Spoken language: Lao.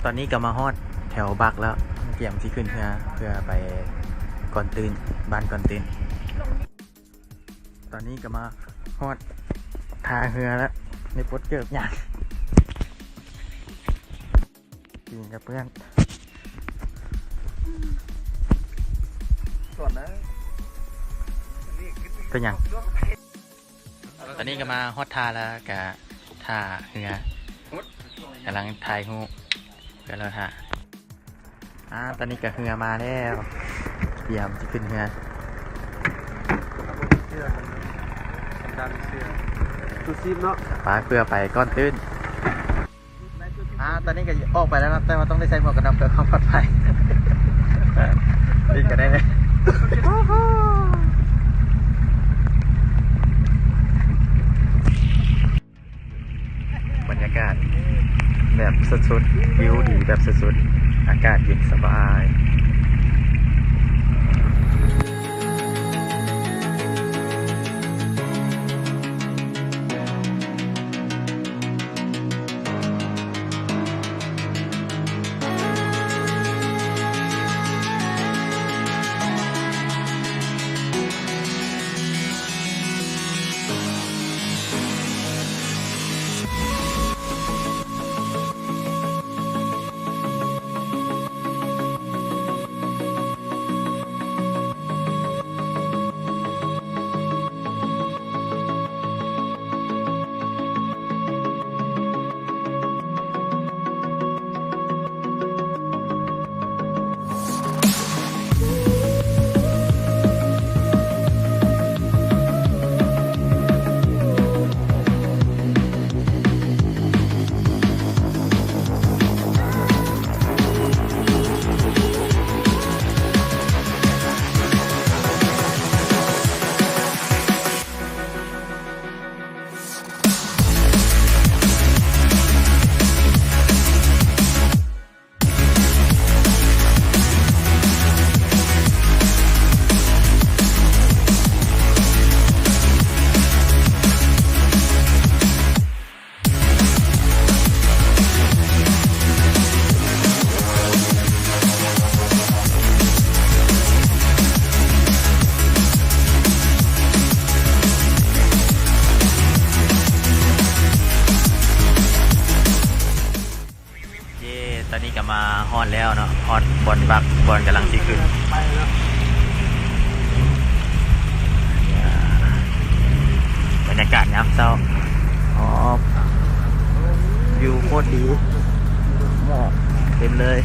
ຕອນນີ້ກໍມາຮອດແຖວບັກແລ້ວ, ກຽມຊິຂຶ້ນເຮືອເພື່ອໄປກ່ອນຕື່ນ, ບ້ານກ່ອນຕື່ນ. ຕອນນີ້ກໍມາຮອດທ່າເຮືອແລ້ວ, ໄດ້ປົດເກີບຍ່າງ. ຕີນກະເປື້ອນ. ເປັນຫຍັງ? ຕອນນີ້ກໍມາຮອດທ່າແລ້ວ, ກະທ່າເຮືອ, ກຳລັງຖ່າຍຮູບເພື່ອລໍຖ້າ. ອ່າ ຕອນນີ້ກໍເຮືອມາແລ້ວ, ກຽມຊິຂຶ້ນເຮືອ. ໄປເພື່ອໄປກ່ອນຕື່ນ. ອ່າ ຕອນນີ້ກໍອອກໄປແລ້ວເນາະ, ແຕ່ວ່າຕ້ອງໄດ້ໃສ່ໝວກກັນນັອກເພື່ອຄວາມປອດໄພ. ນີ້ກໍໄດ້ເລີຍ. ບັນຍາກາດແບບສຸດໆ, ວິວດີແບບສຸດໆ, ອາກາດເຢັນສະບາຍ. ເຢ້ ຕອນນີ້ກໍມາຮອດແລ້ວເນາະ, ຮອດບ່ອນພັກ ບ່ອນກຳລັງຊິຂຶ້ນ. ບັນຍາກາດຍາມເຊົ້າ, ອໍ ວິວໂຄດດີ, ໝອກເຕັມເລີຍ.